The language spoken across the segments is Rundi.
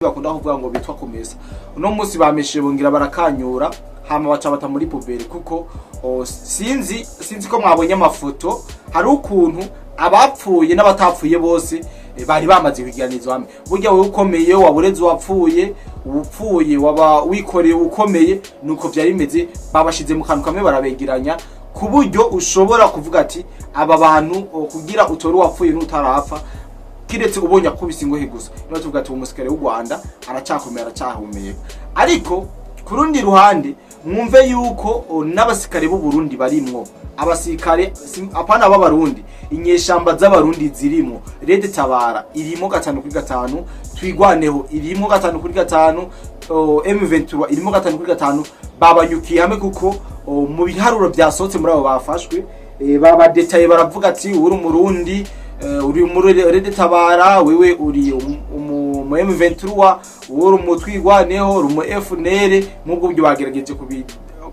Bakunda kuvuga ngo bitwa kumesa. Uno munsi bameshe, bongera barakanyura, hama baca bata muri poubelle, kuko sinzi ko mwabonye amafoto. Hari ukuntu abapfuye n'abatapfuye bose bari bamaze kwiganizwa hamwe. Burya wowe ukomeye wabureze uwapfuye, uwupfuye waba wikoreye ukomeye. Nuko vyari bimeze, babashize mu kantu kamwe, barabegeranya ku buryo ushobora kuvuga ati aba bantu, kugira utore uwapfuye n'utarapfa, kiretse ubonye akubise ingohe gusa. Niba tuvuga ati uwo musirikare w'u Rwanda aracakomeye, aracyahumeka. Ariko ku rundi ruhande mwumve yuko n'abasirikare b'u Burundi barimwo, abasirikare apana b'Abarundi, inyeshamba z'Abarundi zirimo. RED Tabara irimo 5 kuri 5, Twigwaneho irimo 5 kuri 5, M23 irimo 5 kuri 5. Babanyukiye hamwe, kuko mu biharuro byasohotse muri abo bafashwe, babadetaye, baravuga ati uri Umurundi, uri muri RED Tabara, wewe uri mu M23, uri mu Twigwaneho, uri mu FNL. Nk'ubwo buryo bagerageje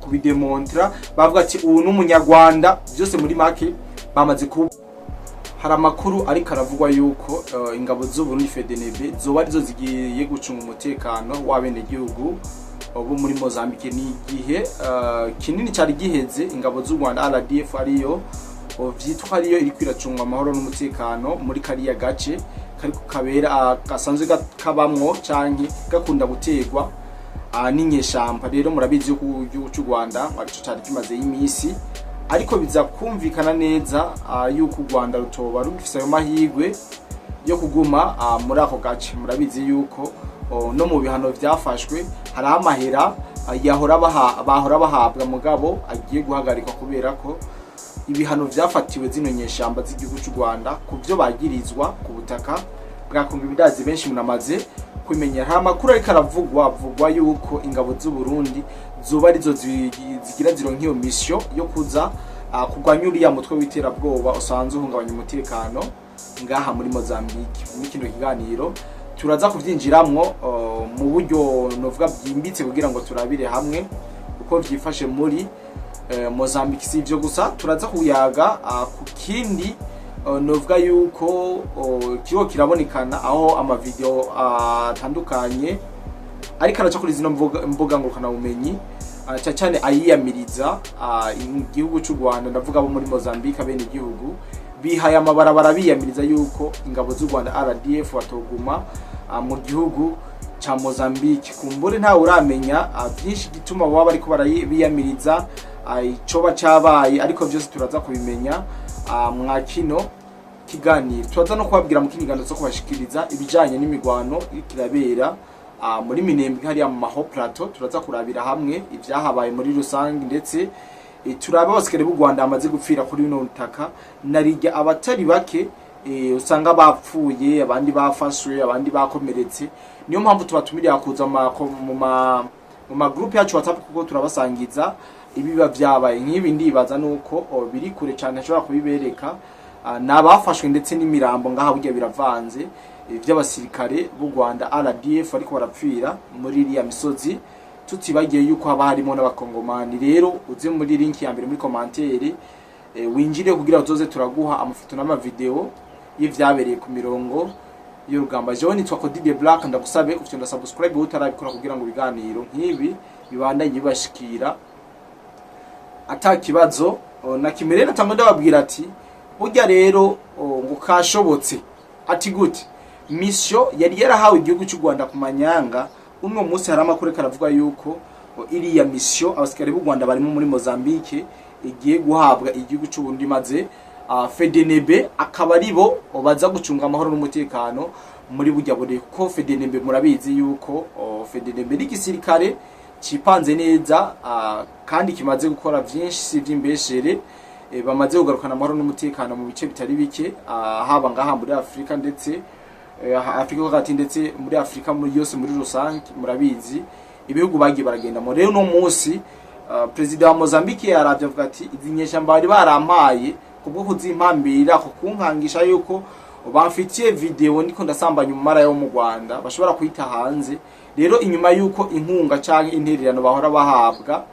kubidemontra, bavuga ati ubu n'Umunyarwanda. Byose muri make bamaze kuba. Hari amakuru ariko aravugwa yuko ingabo z'u Burundi FDNB zoba arizo zigiye gucunga umutekano w'abenegihugu bo muri Mozambique. Ni igihe kinini cyari giheze ingabo z'u Rwanda RDF ariyo vyitwa ariyo iriko iracunga amahoro n'umutekano muri kariya gace kariko kabera, gasanzwe kabamwo canke gakunda gutegwa n'inyeshamba. Rero murabizi yuko igihugu cy'u Rwanda arico cari kimaze y'imisi, ariko biza kumvikana neza yuko u Rwanda rutoba rugifise ayo mahirwe yo kuguma muri ako gace. Murabizi yuko no mu bihano vyafashwe hari amahera yahora bahora bahabwa, mugabo agiye guhagarikwa kubera ko ibihano vyafatiwe zino nyeshamba z'igihugu cy'u Rwanda ku vyo bagirizwa ku butaka bwa Kongo. Ibidazi benshi munamaze kubimenyera. Hari amakuru ariko aravugwa, avugwa yuko ingabo z'u Burundi zoba arizo zigira zironka iyo mission yo kuza kurwanya uriya mutwe w'iterabwoba usanzwe uhungabanya umutekano ngaha muri Mozambique. Muri kino kiganiro turaza kuvyinjiramwo mu buryo novuga bwimbitse, kugira ngo turabire hamwe uko vyifashe muri Mozambique. Si ivyo gusa, turaza kuyaga ku kindi novuga yuko kiriko kirabonekana, aho amavideo atandukanye ariko araca kuri zino mbuga ngurukanabumenyi, cyane cyane ayiyamiriza igihugu cy'u Rwanda. Ndavuga abo muri Mozambique, bene igihugu bihaye amabarabara biyamiriza yuko ingabo z'u Rwanda RDF batoguma mu gihugu ca Mozambique. Kumbure ntawe uramenya byinshi gituma baba bariko barabiyamiriza, icoba cabaye, ariko byose turaza kubimenya mwa kino kiganiro. Turaza no kubabwira mu kindi kiganiro cyo kubashikiriza ibijanye n'imigwano iriko irabera muri Minembwe, hariya mu maho plateau. Turaza kurabira hamwe ivyahabaye muri rusange, ndetse turabe abasikare b'u Rwanda bamaze gupfira kuri bino butaka, narirya abatari bake usanga bapfuye, abandi bafashwe, abandi bakomeretse. Niyo mpamvu tubatumiriye kuza mu ma groupe yacu WhatsApp, kuko turabasangiza ibiba vyabaye nk'ibi. Ndibaza nuko biri kure cyane ashobora kubibereka. N'abafashwe ndetse n'imirambo ngaha burya biravanze, vy'abasirikare b'u Rwanda RDF ariko barapfira muri iriya misozi, tutibagiye yuko haba harimo n'Abakongomani. Rero uze muri link ya mbere muri commentaire, winjire kugira uzoze turaguha amafoto n'amavideo y'ivyabereye ku mirongo y'urugamba. Jewe nitwa Cody the Black. Ndagusabe ufite subscribe utarabikora, kugira ngo ibiganiro nk'ibi bibandanye bibashikira ata kibazo na kimwe. Rero natangwa ndababwira ati burya rero ngo kashobotse. Ati gute? Mission yari yarahawe igihugu cy'u Rwanda ku manyanga, uno munsi hari amakuru karavuga yuko iriya mission abasikare b'u Rwanda barimo muri Mozambique igiye guhabwa igihugu cy'u Burundi, maze FDNB akaba aribo baza gucunga amahoro n'umutekano muri burya bure, kuko FDNB murabizi yuko FDNB ni igisirikare cipanze neza, kandi kimaze gukora vyinshi, si vy'imbeshere. Bamaze kugarukana amahoro n'umutekano mu bice bitari bike, haba ngaha muri Afrika, ndetse Afrika yo hagati, ndetse muri Afrika muri yose muri rusange. Murabizi ibihugu bagiye baragendamo. Rero uno munsi perezida wa Mozambique yaravye avuga ati izi nyeshamba bari barampaye kubwo kuzimpambira, ku kunkangisha yuko bamfitiye video ndiko ndasambanya umumara yo mu Rwanda bashobora kwita hanze. Rero inyuma yuko inkunga canke intererano bahora bahabwa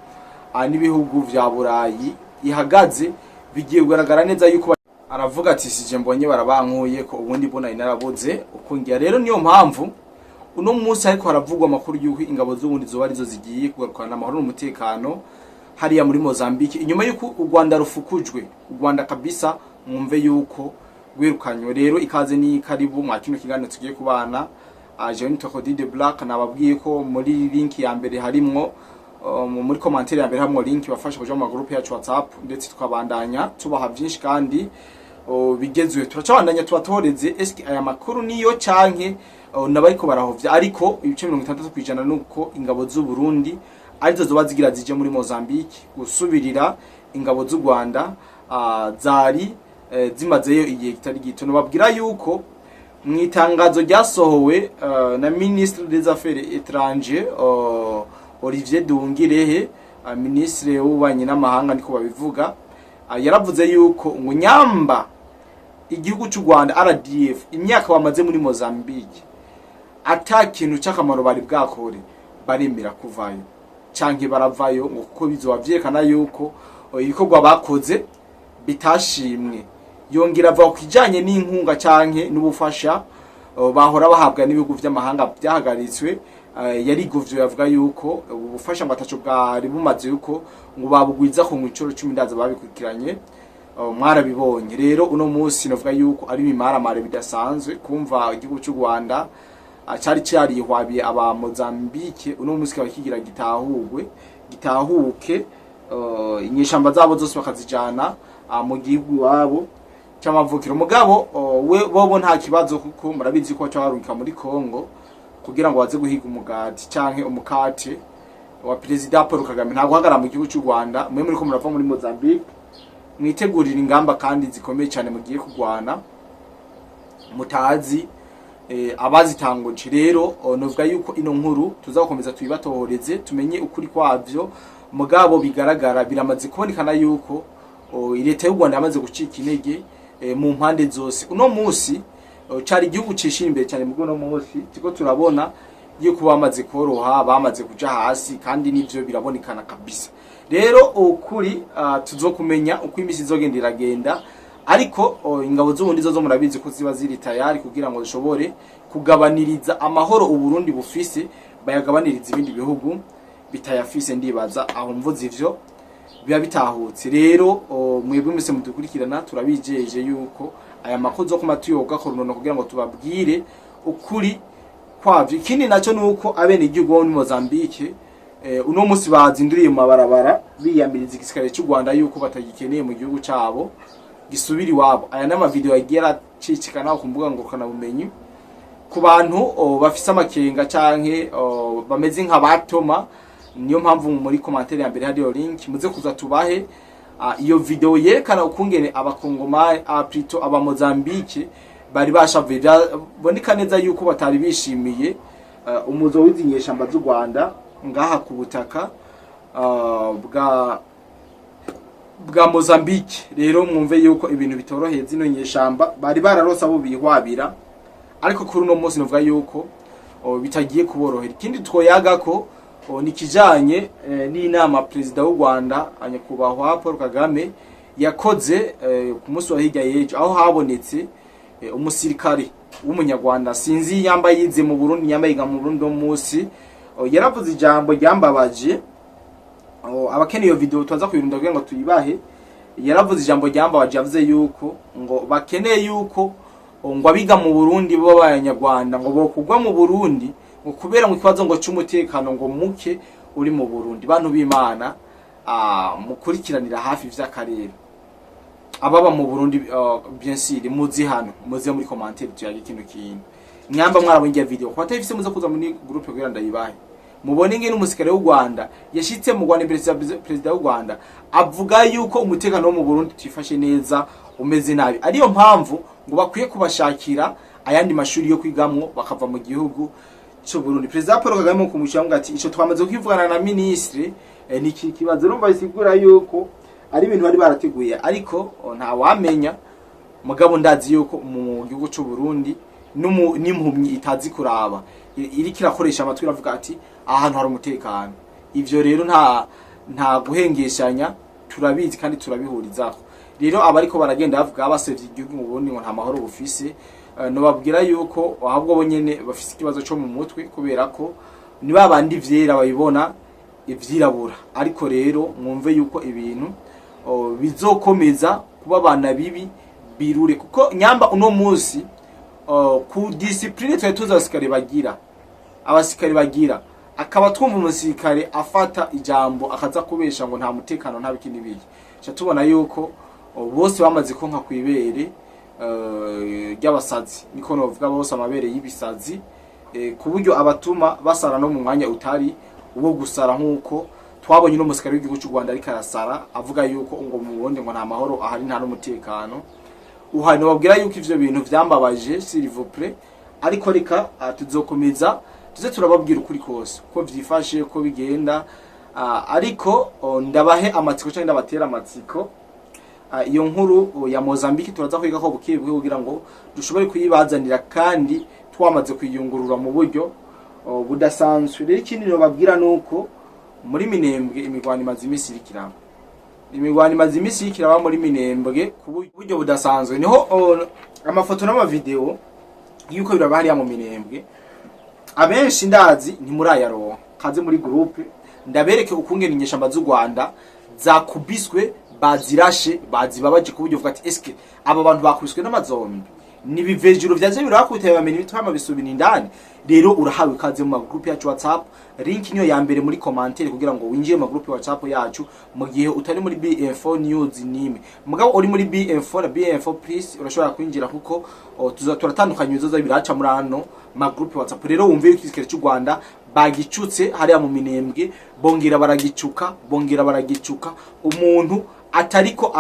n'ibihugu vya Burayi ihagaze, bigiye kugaragara neza yuko aravuga ati sije mbonye barabankuye ko ubundi mbona narabuze uko ngira. Rero niyo mpamvu Uno munsi ariko haravugwa amakuru y'uko ingabo z'Uburundi zoba arizo zigiye kugarukana amahoro n'umutekano hariya muri Mozambique, inyuma y'uko u Rwanda rufukujwe. U Rwanda kabisa mwumve yuko rwirukanywe. Rero ikaze ni karibu mwa kino kiganiro tugiye kubana. Jewe nitwa Cody de Black. Nababwiye ko muri link ya mbere harimwo, muri commentaire ya mbere harimwo link bafasha kuja mu magroupe yacu WhatsApp, ndetse tukabandanya tubaha byinshi kandi bigezwe. Turacabandanya tubatoreze eske aya makuru niyo canke nabariko barahovya, ariko ibice 60% nuko ingabo z'u Burundi arizo zoba zigira zije muri Mozambique gusubirira ingabo z'u Rwanda zari zimazeyo igihe kitari gito. Nababwira yuko mu itangazo ryasohowe na ministre des Affaires étrangères, Olivier Nduhungirehe, ministre w'ububanyi n'amahanga niko babivuga, yaravuze yuko ngo nyamba igihugu cy'u Rwanda RDF imyaka bamaze muri Mozambique ata kintu cy'akamaro bari bwakore, baremera kuvayo canke baravayo, ngo kuko bizoba vyerekana yuko ibikorwa bakoze bitashimwe. Yongera avuga ku kijanye n'inkunga canke n'ubufasha bahora bahabwa n'ibihugu vy'amahanga byahagaritswe. Yarigovyo yavuga yuko ubu bufasha ngo ataco bwari bumaze, yuko ngo babugwiza ku incuro 10. Ndaza babikurikiranye, mwarabibonye. Rero uno munsi novuga yuko ari ibimaramare bidasanzwe kumva igihugu cy'u Rwanda cari carihwabiye aba Mozambique, uno munsi kikaba kigira gitahurwe, gitahuke, inyeshamba zabo zose bakazijana mu gihugu iwabo cy'amavukiro. Mugabo we bobo nta kibazo, kuko murabizi ko baca barungika muri Congo kugira ngo baze guhiga umugati canke umukate wa Perezida Paul Kagame. Ntabwo guhagarara mu gihugu cy'u Rwanda. Mwe muri ko murava muri Mozambique, mwitegurira ingamba kandi zikomeye cyane mugiye kurwana mutazi abazitanguje. Rero novuga yuko ino nkuru tuzakomeza tuyibatohoreze, tumenye ukuri kwavyo. Mugabo bigaragara, biramaze kubonekana yuko leta y'u Rwanda yamaze gucika intege mu mpande zose. Uno munsi cari igihugu cishira imbere cyane, mugo uno munsi turiko turabona yuko bamaze koroha, bamaze kuja hasi, kandi nivyo birabonekana kabisa. Rero ukuri tuzokumenya uko imisi izogenda iragenda, ariko ingabo z'Uburundi zo murabizi ko ziba ziri tayari kugira ngo zishobore kugabaniriza amahoro Uburundi bufise, bayagabaniriza ibindi bihugu bitayafise. Ndibaza aho mvuze ivyo biba bitahutse. Rero mwebwe mwese mudukurikirana, turabijeje yuko aya makuru zo kuma tuyoga ko runono kugira ngo tubabwire ukuri kwavyo. Ikindi naco nuko abene igihugu bo muri Mozambique uno musi bazinduriye mu mabarabara biyamiriza igisirikare cy'u Rwanda yuko batagikeneye mu gihugu cabo, gisubira iwabo. Aya n'ama video yagiye aracicikana ku mbuga ngurukana bumenyi. Ku bantu bafise amakenga canke bameze nka batoma, niyo mpamvu muri commentaire ya mbere hariyo link, muze kuza tubahe iyo video yerekana ukungene abakongomani, plutôt aba Mozambique, bari bashavuye. Boneka neza yuko batari bishimiye umuzo w'izi nyeshamba z'u Rwanda ngaha ku butaka bwa Mozambique. Rero mwumve yuko ibintu bitoroheye zino nyeshamba bari bararose abo bihwabira, ariko kuri uno munsi novuga yuko bitagiye kuborohera. Ikindi twoyaga ko ni kijanye n'inama perezida w'u Rwanda nyakubahwa Paul Kagame yakoze ku munsi wa hirya y'ejo, aho habonetse umusirikare w'umunyarwanda, sinzi yambaye yize mu Burundi, yambaye yiga mu Burundi. Uno munsi yaravuze ijambo ryambabaje. Abakeneye iyo video tuza kuyirunda kugira ngo tuyibahe. Yaravuze ijambo ryambabaje, yavuze yuko ngo bakeneye yuko ngo abiga mu Burundi bo b'abanyarwanda ngo bokugwa mu Burundi, ngo kubera ngo ikibazo ngo c'umutekano ngo muke uri mu Burundi. Bantu b'Imana, mukurikiranira hafi vy'akarere, ababa mu Burundi, bien sûr muzi hano, muze muri commentaire tuyage kino kintu. Mwamba mwarabonye iyo video, kwa batayifise muze kuza muri groupe kugira ndayibahe, mubone ingene umusirikare w'u Rwanda yashitse mu Rwanda imbere ya perezida w'u Rwanda, avuga yuko umutekano wo mu Burundi tifashe neza, umeze nabi, ariyo mpamvu ngo bakwiye kubashakira ayandi mashuri yo kwigamwo bakava mu gihugu cy'u Burundi. Perezida Paul Kagame mu kumushira ati ico twamaze kwivugana na ministre, ni iki kibazo. Urumva bisigura yuko ari ibintu bari barateguye, ariko nta wamenya. Mugabo ndazi yuko mu gihugu cy'u Burundi n'impumyi itazi kuraba iriko irakoresha amatwi iravuga ati ahantu hari umutekano. Ivyo rero nta guhengeshanya, turabizi kandi turabihurizaho. Rero abariko baragenda bavuga basevye igihugu mu Burundi ngo nta mahoro bufise. Nobabwira yuko ahubwo bo nyene bafise ikibazo co mu mutwe, kubera ko ni babandi vyera babibona ivyirabura. Ariko rero mwumve yuko ibintu bizokomeza kuba abana bibi birure, kuko nyamba uno munsi ku discipline twari tuzi abasikare bagira, akaba twumva umusirikare afata ijambo akaza kubesha ngo nta mutekano, nta biki n'ibiki, ca tubona yuko bose bamaze konka kwibere ry'abasazi, niko novuga, bose amabere y'ibisazi, ku buryo abatuma basara no mu mwanya utari uwo gusara, nk'uko twabonye n'umusirikare w'igihugu cy'u Rwanda ariko arasara avuga yuko ngo mu Burundi ngo nta mahoro ahari, nta n'umutekano uhari. Nobabwira yuko ivyo bintu vyambabaje, s'il vous plaît. Ariko reka tuzokomeza tuze turababwira ukuri kose ko vyifashe, ko bigenda. Ariko ndabahe amatsiko cyangwa ndabatera amatsiko. Iyo nkuru ya Mozambique turaza kwiga ko bukiye buke kugira ngo dushobore kuyibazanira kandi twamaze kuyungurura mu buryo budasanzwe. Rero ikindi nobabwira nuko muri Minembwe imigwano imaze iminsi iriko iraba, imigwano imaze iminsi iriko iraba muri Minembwe ku buryo budasanzwe. Niho amafoto n'amavideo yuko biraba hariya mu Minembwe, abenshi ndazi ntimurayaronka. Kaze muri groupe ndabereke ukungene inyeshamba z'u Rwanda zakubiswe, bazirashe, bazibabaje ku buryo uvuga ati: "Eske aba bantu bakubiswe n'amazombi ni bivejuru vyaje birakubita, bamena imitwe hama bisubira indani?" Rero urahawe ikaze mu magroupe yacu WhatsApp. Link niyo ya mbere muri commentaire kugira ngo winjire mu magroupe WhatsApp yacu mu gihe utari muri BM4 News nime. Mugabo uri muri BM4 na BM4 Plus urashobora kwinjira, kuko tuza turatandukanye ibizoza biraca muri ano magroupe WhatsApp. Rero wumve yuko igisirikare cy'u Rwanda bagicutse hariya mu Minembwe, bongera baragicuka, bongera baragicuka. Umuntu atariko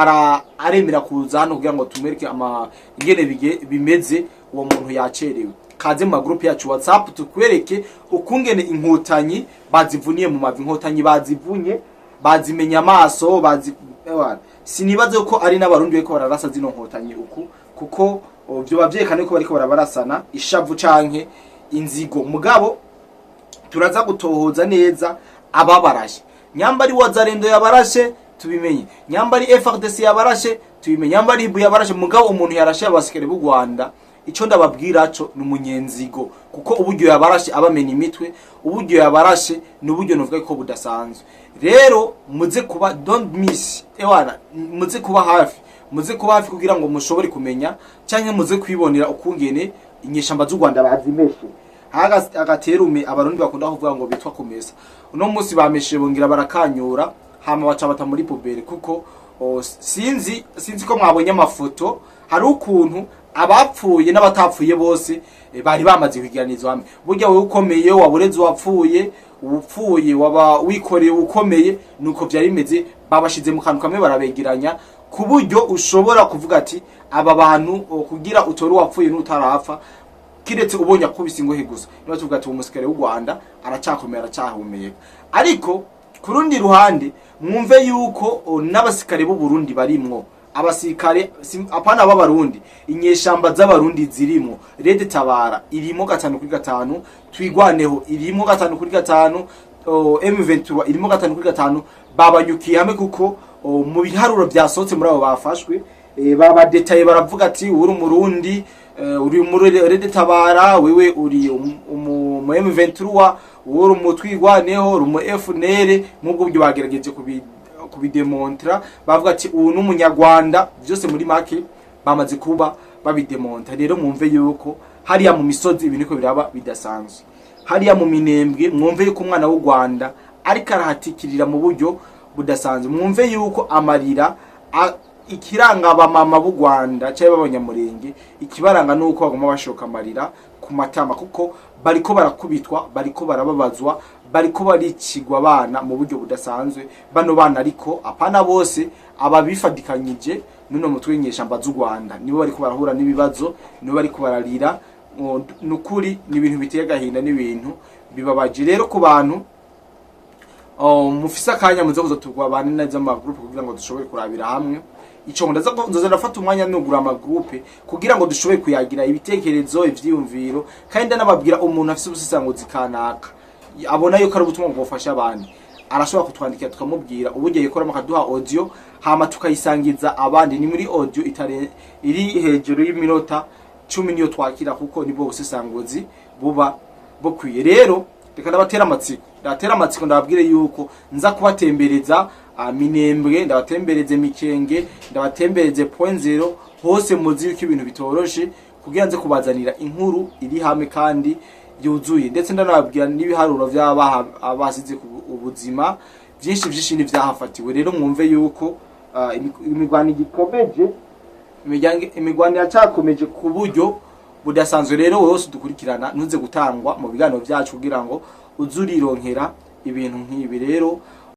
aremera kuza hano kugira ngo tumwereke ama ingene bimeze, uwo muntu yacerewe. Kaze mu magroupe yacu WhatsApp tukwereke ukungene inkotanyi bazivuniye mu mavi, inkotanyi bazivunye, bazimenya amaso, bazi ewana. Sinibaze ko ari n'abarundi bariko bararasa zino nkotanyi uku, kuko vyoba vyerekana ko bariko barabarasana ishavu canke inzigo. Mugabo turaza gutohoza neza ababarashe. Nyamba ari Wazalendo yabarashe, tubimenye. Nyamba ari FARDC yabarashe, tubimenye. Nyamba ari Hibu yabarashe. Mugabo umuntu yarashe abasikare b'u Rwanda, ico ndababwira co ni umunyenzigo, kuko uburyo yabarashe abamena imitwe, uburyo yabarashe ni uburyo novuga ko budasanzwe. Rero muze kuba, don't miss, ewana, muze kuba hafi, muze kuba hafi kugira ngo mushobore kumenya canke muze kwibonera ukungene inyeshamba z'u Rwanda bazimeshe. Agaterume abarundi bakunda kuvuga ngo bitwa kumesa, uno munsi bameshe, bongera barakanyura, hama baca bata muri poubelle, kuko sinzi ko mwabonye amafoto. Hari ukuntu abapfuye n'abatapfuye bose bari bamaze kwigiranizwa hamwe. Burya wowe ukomeye wabureze uwapfuye, upfuye waba wikoreye ukomeye. Nuko byari bimeze, babashize mu kantu kamwe barabegeranya, ku buryo ushobora kuvuga ati aba bantu kugira utore uwapfuye n'utarapfa, kiretse ubonye akubise ingohe gusa. Niba tuvuga ati uwo musikare w'u Rwanda aracakomeye, aracyahumeka. Ariko ku rundi ruhande mwumve yuko n'abasikare b'u Burundi barimwo, abasirikare apana b'abarundi, inyeshamba z'abarundi zirimo. Red Tabara irimo 5 kuri 5, Twigwaneho irimo 5 kuri 5, M23 irimo 5 kuri 5. Babanyukiye hamwe, kuko mu biharuro byasohotse muri abo bafashwe, babadetaye, baravuga ati uri umurundi, uri muri Red Tabara, wewe uri mu M23, uri umutwigwaneho, uri umu FNL. Nk'ubwo buryo bagerageje kubidemontra, bavuga ati ubu n'umunyarwanda. Byose muri make bamaze kuba babidemontra. Rero mwumve yuko hariya mu misozi ibintu ko biraba bidasanzwe hariya mu Minembwe. Mwumve yuko umwana w'u Rwanda ariko arahatikirira mu buryo budasanzwe. Mwumve yuko amarira ikiranga abamama b'u Rwanda cyangwa b'abanyamurenge, ikibaranga nuko baguma bashoka amarira ku matama, kuko bariko barakubitwa, bariko barababazwa, bariko baricigwa abana mu buryo budasanzwe. Bano bana ariko apana bose, ababifadikanyije nuno mutwe w'inyeshamba z'u Rwanda nibo bariko barahura n'ibibazo, nibo bariko bararira. Nukuri ni ibintu biteye agahinda, n'ibintu bibabaje. Rero ku bantu mufise akanya, muze kuza tugwabane neza mu magroupe kugira ngo dushobore kurabira hamwe ico. Ndaza nzoza ndafata umwanya nugura amagroupe kugira ngo dushobore kuyagira ibitekerezo, ivyiyumviro. Kandi ndanababwira, umuntu afise ubusisanguzi kanaka abona yuko ari ubutumwa bwofasha abandi, arashobora kutwandikira tukamubwira uburyo yikoramo, akaduha audio hama tukayisangiza abandi. Ni muri audio itare iri hejuru y'iminota 10 niyo twakira, kuko nibwo busesanguzi buba bukwiye. Rero reka ndabatera amatsiko, ndabatera amatsiko, ndababwire yuko nza kubatembereza Minembwe, ndabatembereze Mikenge, ndabatembereze Point Zero, hose muzi yuko ibintu bitoroshe, kugira nze kubazanira inkuru iri hamwe kandi yuzuye, ndetse ndanababwira n'ibiharuro by'abasize ubuzima, byinshi byinshi n'ivyahafatiwe. Rero mwumve yuko imigwano igikomeje, imigwano iracyakomeje ku buryo budasanzwe. Rero wowe wose udukurikirana, ntuze gutangwa mu biganiro byacu kugira ngo uze urironkera ibintu nk'ibi. Rero